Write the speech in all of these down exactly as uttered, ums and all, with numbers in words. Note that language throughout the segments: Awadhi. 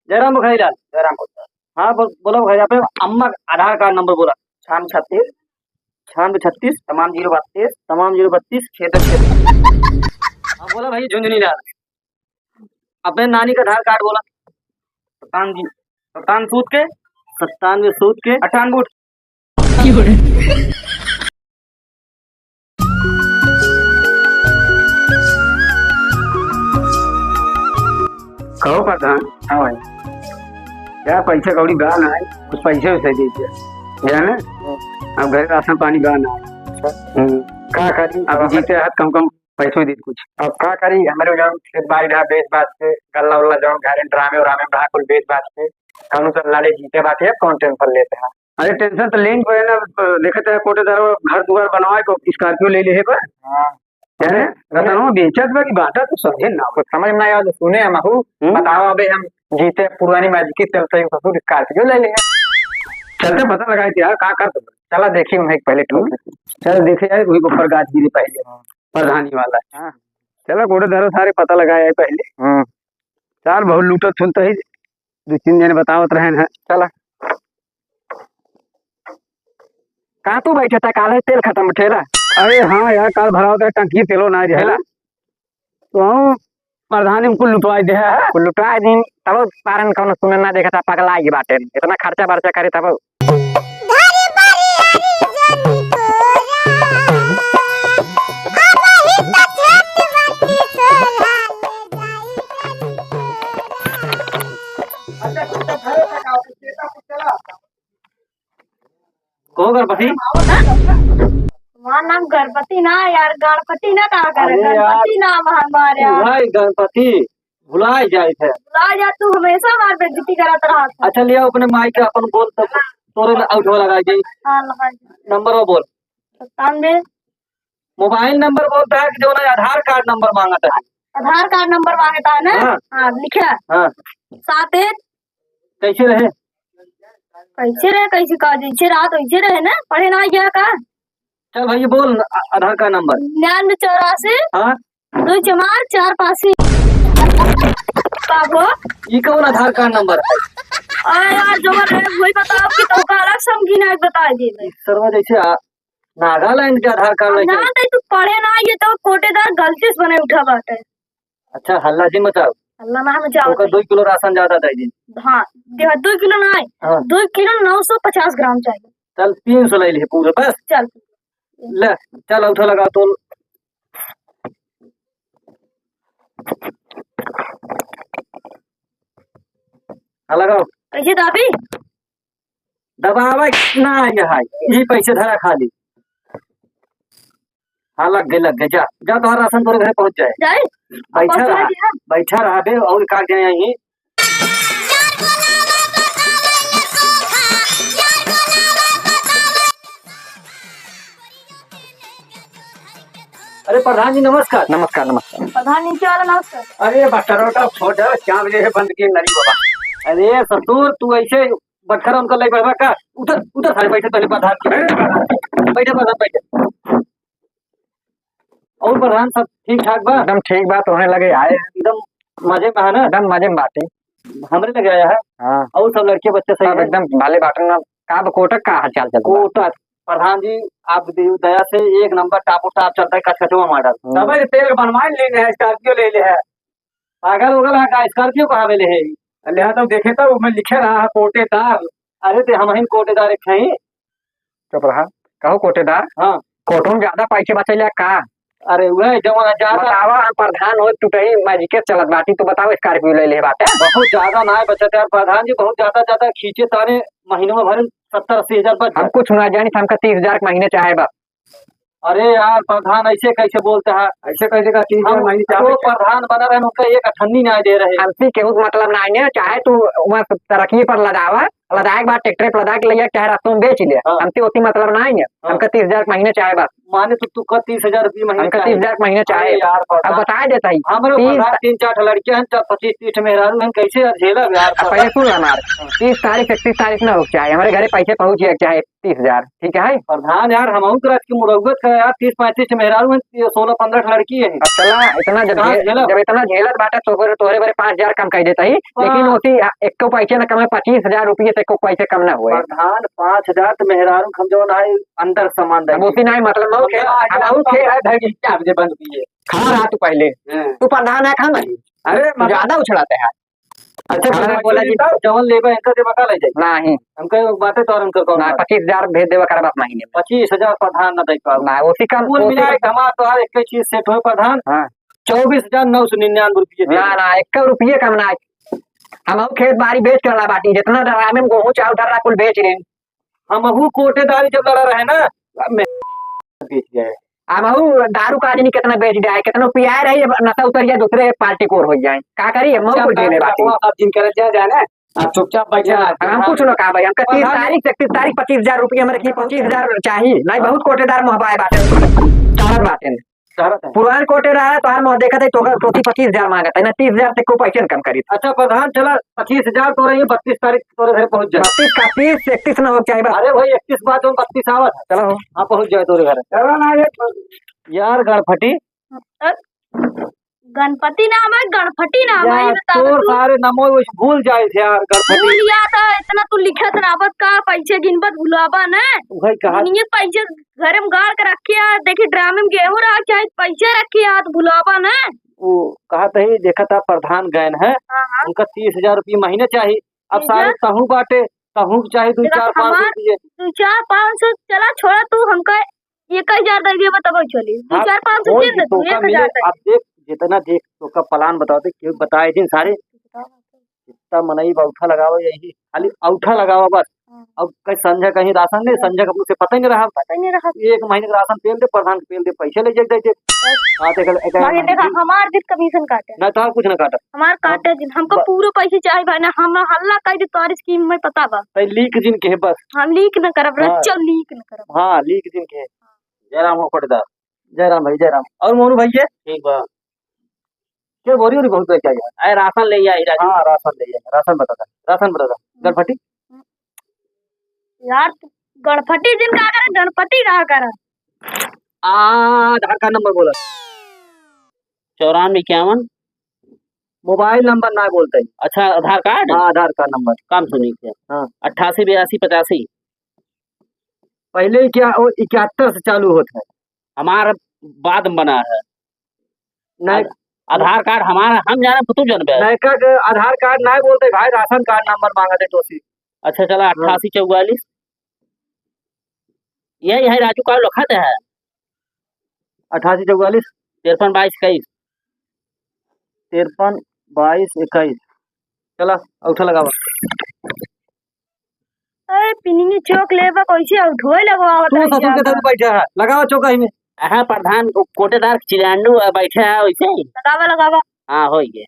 जयराम बुखारी लाल। जयराम बुखारी। हाँ, बोल, बोलो बुखारी, अपने अम्मा का आधार कार्ड नंबर बोला। छियानवे छत्तीस। छियानवे छत्तीस। तमाम जीरो बत्तीस। तमाम जीरो बत्तीस, छेद छेद। हाँ, बोला भाई झुनझुनी लाल। अपने नानी का आधार कार्ड बोला। सत्तानवे, सत्तानवे सूत के। सत्तानवे सूत के। अट्ठानवे उठ। कहो प्रधान। हाँ भाई। यार, पैसा कौड़ी बा ना, कुछ पैसे वैसे दे दे। जाने? हाँ। अब घर राशन पानी बा ना। अच्छा। हम्म। का करी? अब अब जीते हाथ कम कम पैसों दे कुछ। अब का करी, हमरे जौन खेत बाड़ी रहा, बेच बाच के, गल्ला उल्ला जौन घर ड्रामे उरामे में रहा, कुल बेच बाच के, कौनो तो लाले जीते बाटे, अब कौन टेंशन लेते हैं? अरे टेंशन तो लेन पड़े ना, देखत है कोटेदार घर दुआर बनवाए को स्कॉर्पियो ले ले है बा। हाँ। अरे रतनवा बेचत बा कि बांटा तो समझे ना। कुछ समझ में ना आवे, सुने हम हूँ, हम्म? बताओ अबे हम जीते पुरानी मैजिक के चलते ही ससुर स्कॉर्पियो ले ले। चलते पता लगाए थे यार, का कर। चला देखी उन्हें पहले ठोक। चल देखे यार, वही ऊपर गाछ गिरे पहले। हाँ। प्रधानी वाला। हाँ। चला, गोड़े धरो सारे, पता लगाए पहले। हाँ। चार बहुत लूटत सुनते ही, दो तीन जने बतावत रहे हैं। चला। कहाँ तू बैठे था? काल है तेल खत्म ठेला। अरे हाँ यार, काल भरा होता है, टंकी तेलो ना रहेला। तो हम प्रधानी उनको लुटवाई दे है। लुटवाई दिन, तब पारन कौनो सुने ना देखा था, पगला ही बाटे। इतना खर्चा बर्चा करे तब। धरी बरी हरी जनी तोरा, अबही त छठ बाटी तोरा, ले जाई जनी तोरा। कहो गणपति। हमार नाम गणपति ना यार, गणपति ना कहा करे, अरे यार, गणपति नाम है हमारे यार। भाई गणपति भुलाए जाइत है। भुला जा तू, हमेशा हमार बेइज्जती करत रहत है। अच्छा, लिया अपने माई के अपन बोल, तब तोरे में आउट हो लगा जाई। हाँ, लगा जाई। नंबर वो बोल। सत्तानवे। मोबाइल नंबर बोलता है कि जो ना आधार कार्ड नंबर मांगता है। आधार कार्ड नंबर मांगता है ना? हाँ। हाँ, लिखा। हाँ। सात एक। कैसे रहे? कैसे रहे, कैसे का, जैसे रहा तो वैसे रहे ना, पढ़े ना गया का? चल भाई, ये बोल आ-, आधार कार्ड नंबर। निन्यानवे चौरासी। हाँ। दो चमार चार पासी। बाबू। ये कौन आधार कार्ड नंबर है? अरे यार, जो बोल रहे, वही बताओ कि तुमका अलग समझी ना, बता दे मैं। सरवा जैसे आ-, नागालैंड के आधार कार्ड लेके ना, नहीं, तू पढ़े ना, ये तो कोटेदार गलती से बने उठा बाटे। अच्छा, हल्ला जिन मचाओ। हल्ला ना मचाओ। ओकर दो किलो राशन ज्यादा दे दी। हाँ, दे, दो किलो ना है, हाँ। दो किलो नौ सौ पचास ग्राम चाहिए। चल, तीन सौ ले लिए पूरे, बस। चल। ले, चल, उठा लगा तो। हाँ, लगाओ। कैसे दाबी? दबावे ना, ये है, ये पैसे धरा खाली। हाँ, लग गए, लग गए, जा, जा, तोहर राशन तोरे घरे पहुँच जाए। जाए? बैठा पहुँचा रहा, दिया? बैठा रहा बे, और का गए यहीं? अरे प्रधान जी, नमस्कार। नमस्कार, नमस्कार। प्रधान, नीचे वाला नमस्कार। अरे बटरोटा फोड़ दे, क्या बजे है बंद की नरी बाबा। अरे ससुर, तू ऐसे बटखरा उनका ले बैठा का? उधर, उधर सारे बैठे पहले प्रधान जी। बैठे प्रधान, बैठे। और प्रधान, सब ठीक ठाक बा? एकदम ठीक बा, तोहरे लगे आए हैं। एकदम मजे में है ना? एकदम मजे में बाटे। हमरे लगे आया है? हाँ। और सब लड़के बच्चे सही सब है? एकदम भले बाटे ना। का बा, कोटक का हाल चाल चल बा? कोटक, प्रधान जी, आप दी-, दया से एक नंबर टापो टाप चलता है, कचकचवा मॉडल। हम्म। तब ये तेल बनवा लेने हैं, स्कॉर्पियो ले ले है। पागल उगल है का? स्कॉर्पियो कहाँ मिले है? अरे हाँ, तो देखे तो मैं लिखे रहा है कोटेदार। अरे ते हम ही कोटेदार एक हैं। चुप रहा। कहो कोटेदार। हाँ। कोटो में ज्यादा पैसे बचैला का? अरे वह जमा ज्यादा। बतावा, हम प्रधान हो, तू कहीं मैजिके चलत बाटी, तू बताओ स्कॉर्पियो ले ले बाटे। बहुत ज्यादा ना है बचत यार प्रधान जी, बहुत ज्यादा ज्यादा खींचे तारे महीनों में भरे सत्तर अस्सी हजार बच हम जाए। कुछ ना जानी, हमका तीस हजार के महीने चाहे बा। अरे यार, प्रधान ऐसे कैसे बोलते हैं? ऐसे कैसे का तीन हम चार महीने क्या वो बैठे? प्रधान बना रहे, उनका एक अठन्नी न्याय दे रहे। हमसे केहू के मतलब ना है, चाहे तू वहाँ तरक्की पर लदावा, लदायक बा, ट्रैक्टर पे लदायक लइया, चाहे रास्तों में बेच ले, हाँ। हमसे ओसी मतलब नाहीं है। हाँ। हमका तीस हजार महीने चाहे बस। माने तो तू का तीस हजार रुपये महीने हमका चाहे। तीस हजार महीने चाहे। अरे यार, अब प्रधान। बताए देता ही। हमरे तीस प्रधान तीन चार ठे लड़के हैं, तब पच्चीस तीस ठे मेहरारू हैं, कैसे यार झेलब यार? अब पहले सुन हमार, हाँ। तीस तारीख, इकतीस तारीख ना हो चाहे, हमरे घरे पैसे पहुँच जाए चाहे तीस हजार, ठीक है? प्रधान यार, हमहू के राज के मुरौगत का यार, तीस पैंतीस ठे मेहरारू हैं, ये सोलह पन्द्रह ठे लड़की हैं। अब चला, इतना जब कहाँ झे-, झेलब? जब इतना झेलत बाटे, तो तोहरे, तोहरे बरे पाँच हजार कम कह देता ही, लेकिन हाँ। ओसी एको पैसे न कमे, पच्चीस हजार रुपये से एको पैसे कम ना होए। प्रधान, पाँच हजार तो मेहरारू हम जौन है, अंदर सामान अब देंगे। ओसी नहीं, मतलब, मऊ के, हम मऊ के है भाई। क्या मुझे बंद किए? खड़ा रहा तू पहले। हाँ। तू प्रधान है, खा नहीं। अरे, तू मतलब ज्यादा उछलाते हैं। अच्छा, हाँ, प्रधान बोला जी। जी, जवन लेबे, इनका देबा का ले जाई? नहीं। हमका एगो बाटे तोर इनकर कौन ना, बात? पच्चीस हजार भेज देबा कर बात महीने में। पच्चीस हजार प्रधान ना दे पाओ। ना, ओसी कम, कुल ओसी मिला कम। के हमार तोहार एक ही चीज सेट होए प्रधान। हाँ। चउबीस हजार नौ सौ निन्यानवे रुपये दे ना, दे। ना, एक रुपये कम ना। हम खेत बाड़ी बेच के ला बाटी, जितना डरामे में गोहूँ चाउर डरा कुल बेच लेन। हमहू कोटेदारी जब लड़ा रहे ना, मैं बेच गए। हमहू दारू का आदमी कितना बेच जाए, कितना पियाए रही, अब नशा उतर जाए, दूसरे पार्टी कोर हो जाए। का करी, हम चुपचाप कुल झेले बाटी। बैठा, अब जिन करे जा जाए ना, आप चुपचाप बैठे रहो। हम कुछ ना कहा भाई, हमका तीस तारीख से, तीस तारीख पच्चीस हजार रुपये हमरे की पच्चीस हजार चाहिए। नहीं, बहुत कोटेदार मोहबाए बाटे, चाहत बाटे। चाहत है। पुरान कोटेदार है, तोहार मोह देखत है, तो, तो पच्चीस हजार मांगत है, ना तीस हजार से कोई पैसे न कम करी। अच्छा प्रधान, चला पच्चीस हजार तोरे ही बत्तीस तारीख तोरे घर पहुँच जाए। बत्तीस का तीस, इकतीस ना हो चाहे बस। अरे भाई, इकतीस बाद में बत्तीस आवत है। चलो। हाँ, पहुँच जाए तोरे घर। चलो ना, ये यार गणपति। अ, गणपति नाम है, गणपति नाम है, यार, ये बता तोर तू। सारे नमो उस भूल जाए थे यार, गणपति। भूल गया था, इतना तू लिखत रहबत का, पैसे गिनबत भुलाबा न। वही कहा। गिनिए पैसे घरे में गाड़ के रखे है, देखी ड्रामे में गेहूं रहा, चाहे पैसे रखे है, तो भुलाबा न। वो कहा तही, देखा था प्रधान गयन है, हाँ, हाँ। उनका तीस हजार रुपये महीने चाहिए। अब ठीक सारे है। तहूँ बाटे, तहूँ के चाहे दू देखा, चार पाँच सौ हमार रुपये। दू चार पाँच सौ, चला छोड़ा तू, हमका एक हजार दे दिए, बताओ चली। दू हाँ, चार पाँच सौ होई दे कि दे तू, तोका एक हजार मिले, दे। अब देख, जितना देख, तोका प्लान बताओ, तो क्यों बताए दिन सारे? बताओ। जितना मनई बा, औठा लगावा, यही खाली औठा लगावा बस। हाँ। अब कहीं संझा कहीं राशन नहीं, संझा का मुझसे पता ही नहीं रहा। पता ही नहीं रहा। एक महीने का राशन पेल दे, प्रधान के पेल दे, पैसे ले जाए, दे दे। बस। हाँ, देख, एक बाकी महीने देखा, की हमार दिन कमीशन काटे। नहीं, तो कुछ ना काटा। हमार हाँ, काटे दिन, हमको ब- पूरे पैसे चाहे भाई ना, हम हल्ला कह दे, तोरी स्कीम में पता बा। भाई लीक जिन के है बस। हम लीक न करब, हाँ। रच्चो लीक न करब। हाँ, लीक जिन के है। जय राम हो कोटेदार। जय राम भाई, जय राम। और मोनू भैया? ठीक बा। के बोरी ओरी बहुत लेके आया? अरे राशन ले आई राजू। हाँ, राशन ले आई, राशन बता दे, राशन बता दे। गणपति? यार, गणपति दिन का करे, गणपति का करे? आ, आधार कार्ड नंबर बोला। चौरानवे इक्यावन। मोबाइल नंबर ना बोलते। अच्छा, आधार कार्ड? हाँ, आधार कार्ड नंबर। काम सुनी थे। हाँ। अट्ठासी बयासी पचासी। पहले ही क्या, वो इकहत्तर से चालू होता है। हमार बाद में बना है। नहीं। आध-, आधार कार्ड हमारा, हम जाने, तू जानबे। नयका के आधार कार्ड नहीं बोलते भाई, राशन कार्ड नंबर मांगा थे तो सी। अच्छा, चला, हाँ। अट्ठासी चौवालीस। यही है राजू का लखत है। अट्ठासी चौवालीस। तिरपन बाईस इक्कीस। तिरपन बाईस इक्कीस। चला, औठा लगावा। अरे, पिनिया चौक लेबा, कैसे औठोए लगवावत तू है ससुर के यहाँ तरफ पर? बैठा है, लगावा चौका ही में। हाँ, प्रधान को-, कोटेदार चिलांडू, आ, बैठा है वैसे ही। लगावा, लगावा। हाँ, हो गए।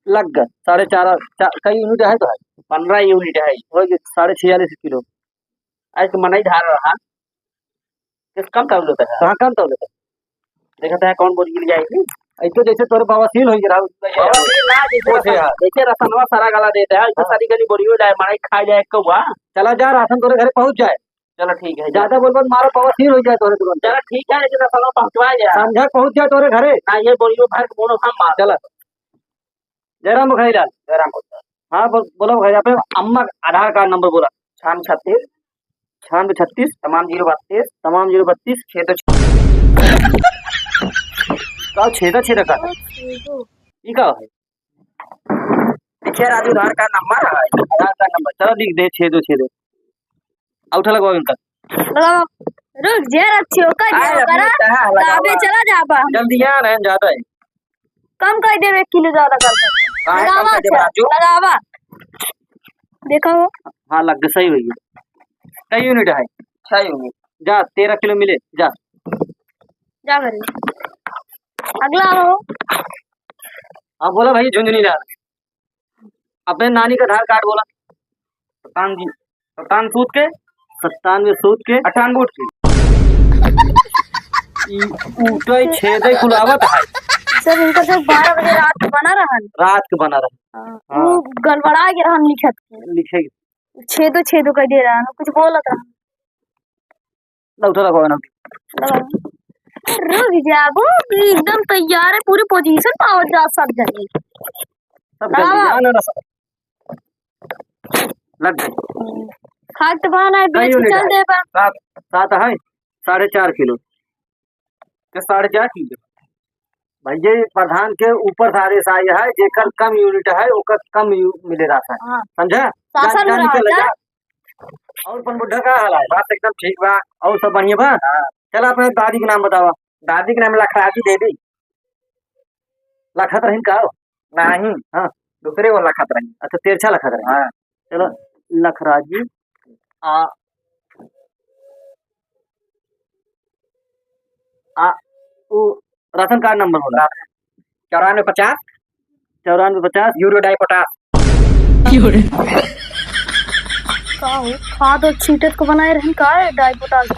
लग गए, साढ़े चार, चार, कई यूनिट है तो है? पन्द्रह यूनिट है। हो गए, साढ़े छियालीस किलो। आज तो मनई धार रहा। किस कम तौल लेता है? कहाँ कम तौल लेता है? देखता है कौन बोरी गिर जाएगी। ऐसे जैसे तोरे बवासीर हो गया, बवासीर ना, जैसे वो से रसन-, यार। जैसे रसनवा सारा गला देता है, ऐसे हाँ। सारी गली बोरी हो जाए, मड़ई खा जाए कौवा। चला जा, राशन तोरे घरे पहुँच जाए। चलो ठीक है, ज्यादा बोल मत, मारो बवासीर हो जाए तोरे तुरंत। चलो ठीक है, लेकिन रसनवा पहुँचवा जाए। संझा पहुँच जाए तोरे घरे। हाँ, ये बोरी भर के बोलो हम मार। चलो। जयराम बुखारी लाल। जयराम बुखारी। हाँ, बोल, बोलो बुखारी, अपने अम्मा का आधार कार्ड नंबर बोला। छियानवे छत्तीस। छियानवे छत्तीस। तमाम जीरो बत्तीस। तमाम जीरो बत्तीस, छः दो छः। का छः दो छः का? छः दो। ई का है? देखिए राजू, आधार कार्ड नंबर है। आधार कार्ड नंबर, चलो लिख दे, छः दो छः दो। औठा लगवाओ इनका। लगाओ। रुक जे रखियो, कर आए, दियो अभी करा। कहाँ लगाओ? तबे चला जाबा। जल्दी आ रहे हैं, ज्यादा है। कम कर देबे, एक किलो ज्यादा कर दे। काहे कम लगावा, कर देबे, अच्छा, राजू? लगावा। देखो। हाँ, लग गए, सही हुई। कई यूनिट है? छह यूनिट। जा, तेरह किलो मिले, जा। जा घरे। अगला हो। हाँ, बोला भाई, झुंझुनी लाल। अपने नानी का आधार कार्ड बोला। कप्तान जी, कप्तान सूत के, सत्तानवे सूत के, अट्ठानवे उठ के। ई उठे छेदे कुल आवत है। सर, इनका सब बारह बजे रात के बना रहन। रात के बना रहन। हाँ, हाँ। वो गड़बड़ा के रहन लिखत के। लिखे। छेदो छेदो कर दे रहन, कुछ बोलत रहन। लौटा लगवा ना। रुक जा, वो एकदम तैयार है, पूरी पोजीशन पावत जा सब जने। सब जल्दी लगावा। जाओ ना, ना, सब। लग गए। खाट बा ना, कई बेच के यूनिट चल है? देबा। सात, सात है, साढ़े चार किलो। के साढ़े चार किलो। भैया, ये प्रधान के ऊपर सारे साई है, जेकर कम यूनिट है, ओकर कम यू-, मिले राशन। हाँ। समझा? शासन जान, जान रहा निकल है। जा। और अपन बुढ़ा का हाल है? बात एकदम ठीक बा। और सब बढ़िया बा? हाँ। चला, अपने दादी के नाम बतावा। दादी के नाम लखराजी देवी। लखत रहीन का हो? नहीं। हाँ। दूसरे वो लखत रहीन। अच्छा, तेरछा लखत रहीन। हाँ। चलो, लखराजी। आ, आ, उ राशन कार्ड नंबर बोला। चौरानवे पचास। चौरानवे पचास। यूरो डाई पोटाश। का हो? खाद और छींटत को बनाए रहन का है डाई पोटाश?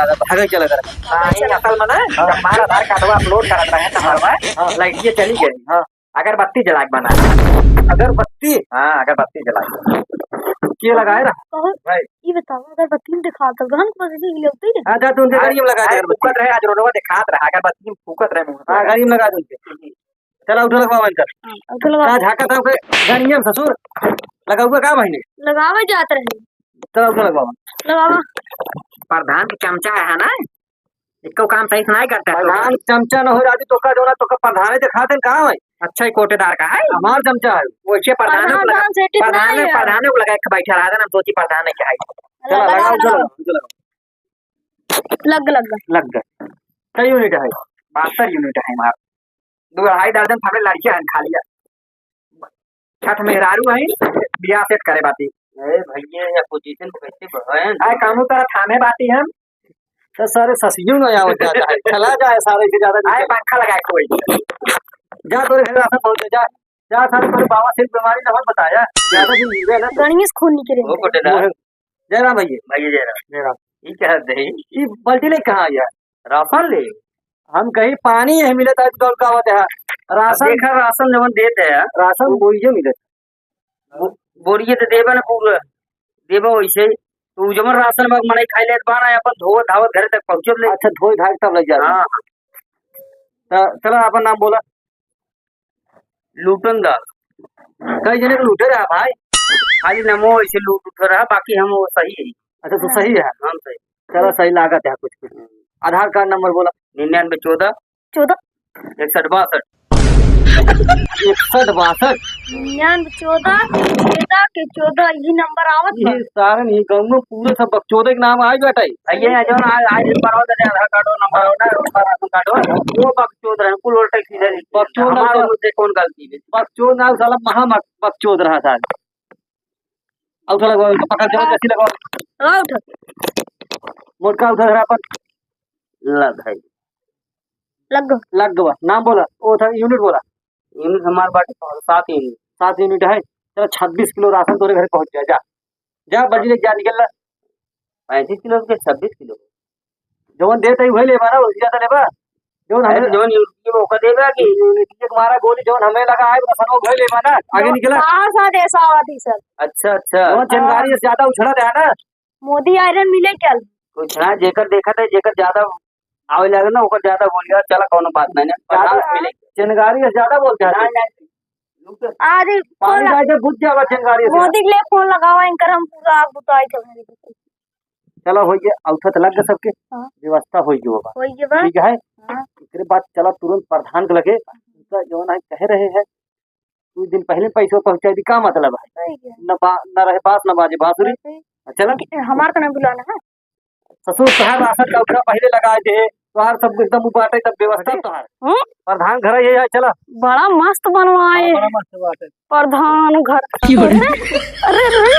भागे चले कर। हाँ, ये असल में ना, हाँ। जब हमारा आधार कार्डवा अपलोड करत रहे, तो हमारा हाँ। लाइटिये चली गई। हाँ। अगरबत्ती जला के बना। अगरबत्ती? हाँ, अगरबत्ती जला के। के लगाए रहा? कहो, भाई। ये बताओ, अगरबत्ती में दिखाता, गहन को बस ये होती है। हाँ, जा, तू उनके गाड़ी में लगा दे अरे, अगरबत्ती। फूकत रहे, आज रोडवा दिखात रहा, अगरबत्ती में फूकत रहे मुंह से। हाँ, गाड़ी में लगा दे उनके। चला, उठो, लगवावा इनका। हाँ, उठो, लगवावा। का झाका था ओके गाड़िया में ससुर? लगावा का भाई ने? लगावा जात रहे। चला, उठो, लगवावा। लगावा। प्रधान के चमचा है ना? इक्को काम सही से नहीं करता है। प्रधान चमचा न हो राजू, तोका जो ना, तोका प्रधान ही दिखा देन, कहाँ है? अच्छा ही कोटेदार का है। हमार चमचा है। वैसे प्रधान प्रधान को लगा, प्रधान सेठ इतना प्रधान ही ने, है। प्रधान को लगा के बैठा रहा था ना, सोची प्रधान ने क्या है। चला, लगा, लगाओ, लगा। चलो, चलो। लग, लग। लग गए। कई यूनिट है? बहत्तर यूनिट है हमार। दो अढ़ाई दर्जन सामने लड़कियां हैं खाली। छठ मेहरारू हैं, बियाह सेट करे बाती। ए भैया, ये पोजीशन कैसे बहन? आए कानू तरह थामे बाती हम। तो सारे ससियों में आवत जाता है। चला जाए सारे के ज्यादा आए पंखा लगाए कोई। जा तोरे घर राशन पहुंचे, जा। जा सारे तोरे बाबा से बीमारी ना हो बताया। ज्यादा दिन जीवे ना। गणेश खून निकले। वो कोटेदार। जय राम भैया। भैया जय राम। जय राम। ई क्या दे? ई बाल्टी ले कहाँ आया? राशन ले। हम कहीं पानी यही मिले था, दौड़ का आवत है। अब राशन देखा, राशन जवन देत है, राशन वो बोरिये मिले। बो-, बोरिये तो देबे ना पूरा, देबे वैसे ही। तो उ जवन राशन बा, मनई खाई लेत बा ना, अपन धोवत धावत घरे तक पहुँचत ले। अच्छा, धोई धाई तब ले जाए। हाँ। तो चला, अपन नाम बोला। लूटन दास। कई जने के लूटे रहा भाई। खाली नमो ऐसे लूट उठ रहा, बाकी हम वो सही है। अच्छा, तू सही है? हम सही। चलो, सही लागत है कुछ कुछ। आधार कार्ड नंबर बोला। निन्यानवे चौदह। चौदह। इकसठ बासठ। इकसठ बासठ। निन्यानवे चौदह के चौदह के चौदह, यही नंबर आवत बा। ये सारन, ये गाँव में पूरे सब बकचोदे के नाम आज बैठा है। भैया, यहाँ जौन आज, आज नंबर आवत है, आधार कार्ड नंबर आवत है, राशन कार्ड हो, वो बकचोद रहे, कुल उल्टे सीधे। बकचोद ना हमारे तो मुझसे कौन गलती है? बकचोद ना, साला महा मक-, बकचोद रहा साला। और उठा लगवा, पकड़ के कैसी लगवा? लगा उठा। मोटका उठा धरा अपन। लग है। लग गवा। लग गवा। नाम बोला, वो था यूनिट बोला। यूनिट हमार बाटे सात यूनिट। सात यूनिट है। चला, छब्बीस किलो राशन तोरे घरे पहुँच जाए, जा। जा, बजरी जा, निकल ला। पैंतीस किलो के छब्बीस किलो। जवन देत है, उहे लेबा ना, उससे ज्यादा लेबा? जवन अरे, हमें जवन यूनिट में ओकर देबा कि यूनिट के मारा गोली, जवन हमें लगा है, बस हम उहे लेबा ना, आगे निकला। कहाँ सा देश आवा थी सर? अच्छा, अच्छा। जवन चिंगारी से ज्यादा उछड़ा दे ना। मोदी आयरन मिले क्या? कुछ ना, जेकर देखत है, जेकर ज्यादा आवे लगे ना, ओकर ज्यादा बोल गया, चला, कौनो बात नहीं ना। ज्यादा प्रधान मिले। चिंगारी से ज्यादा बोलते हैं। नहीं, नहीं। अरे, पानी फोन लगा-, जाके बुझ जावा चिंगारी से। मोदी के लिए फोन लगावा, इनकर हम पूरा आग बुताई थे। चलो, होइए, औसत लग गए सबके, हाँ। व्यवस्था होइए बा। होइए बा। ठीक है? हाँ। एकरे बाद चला तुरंत प्रधान के लगे, उनका जौन है कहे रहे हैं, कुछ दिन पहले पैसों पहुँचा दी, का मतलब है? सही है। न बा-, न रहे बास, न बाजे बांसुरी। सही। चला। हमार तो नहीं बुलाना है। ससुर, तोहार राशन का उठा पहिले लगा दे, तोहार सब एकदम बाटे, तब व्यवस्था अरे, तोहार। हम्म? प्रधान घर ये है, चला। बड़ा मस्त बनवाए हाँ, बड़ा मस्त बात है। प्रधान घर। क्यों रे? अरे, अरे।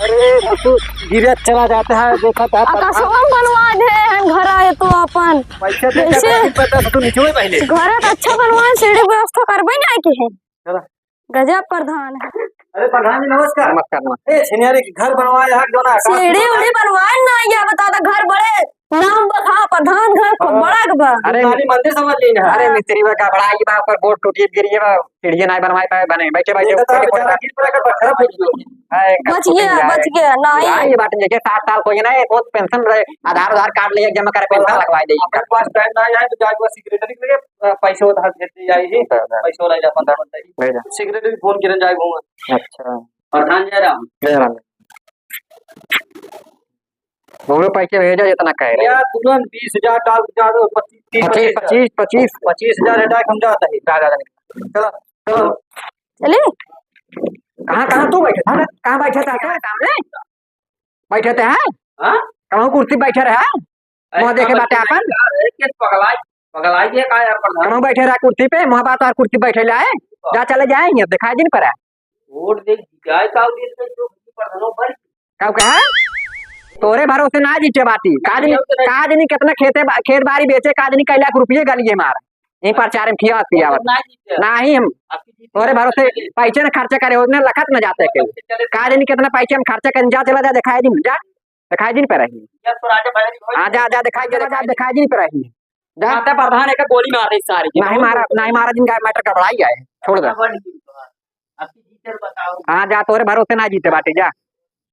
अरे, ससुर, गिरे चला जाता है, देखा था प्रधान। आकाशवा बनवा दे, हम घर आए तो अपन। पैसे दे के जैसे पैसे पता ससुर नीचे हुए पहले। घर तो अच्छा बनवाए, सीढ़ी व्यवस्था करबे ना की है। चला। गजब प्रधान है। अरे प्रधान जी, नमस्कार। नमस्कार, नमस्कार। ए, छिनियारी के घर बनवाए है, जो ना सीढ़ी उड़ी बनवाए ना, या बता दे, घर बड़े नाम बा, हाँ, प्रधान घर खूब हाँ। बड़ा के बा। अरे नानी मंदिर समझ लीन है। अरे मिस्त्री बा, गबड़ा ई बा, ओकर गोड़ टूटी गिरी बा, सीढ़ी नाहीं बनवाए पाए बने। बैठे, बैठे, ये तो बैठे, बेचारा बैठे। गिर पड़ा कर खराब हो गया। हाय, कब बच गया, टूटेगा? बच गया, नाहीं। हाँ, ये बात नहीं है, साठ साल को ये ना, एक बहुत पेंशन रहे, आधार, आधार कार्ड ले जमा करे, पेंशन लगवाए दे। अपने पास टाइम ना आए तो जाके बस सिगरेट निकल के, अ, पैसे उधार भेज दे जाए ही, हाँ, हाँ। पैसे वाला जा, पंद्रह मिनट ही। ले जा। सिगरेट भी फोन किरन जाए घूम। अच्छा। प्रधान जयराम। जयराम। बोलो, पैसे भेजा जितना कह रहे। यार, तुरंत बीस हजार डाल के जा दो, पच्चीस, तीस, पच्चीस, पच्चीस। पच्चीस, पच्चीस। पच्चीस हजार हटा के हम जाता है। जा, जा, जा। चलो, चलो। चली? कहाँ, कहाँ तू बैठे था? कहाँ बैठे था? कहाँ सामने? बैठे थे, हैं? हाँ? कहूँ कुर्सी बैठे रहे, हैं? अरे, मुँह देखे कहाँ बाटे बैठे आपन? रहे? अरे, के पगलाई, पगलाई दिए का यार प्रधान? कहूँ बैठे रहे कुर्सी पे, मुँह बात और कुर्सी बैठे लाए। हाँ। जा चले जाए, यहाँ दिखाई दिन पर है। वोट दे, जाए का उद्देश्य से जो प्रधानों पर। का कहा? तोरे भरोसे ना जीते बाटी। का जनी, का जनी कितना खेते बा-, खेत बाड़ी बेचे, का जनी कई लाख रुपये गलिए मार। यहीं प्रचार में खिया पियावत। ना जीते। नाही हम आपकी जीत तोरे भरोसे पैसे न खर्चा करे, ओतने लखत न जाते के। का जनी कितना पैसे हम खर्चा करें, जा चला जा, दिखाई दिन, जा। दिखाई दिन पे रही। या तो राजा भाई हाँ, जा, जा, दिखाई दे, जा, दिखाई दिन पे रही। जा। आता प्रधान एक गोली मार रही सारी। नाही मारा, नाही मारा, जिनका मैटर का बड़ाई है, छोड़ दे। आपकी जीत बताओ। हाँ, जा, तोरे भरोसे ना जीते बाटी, जा।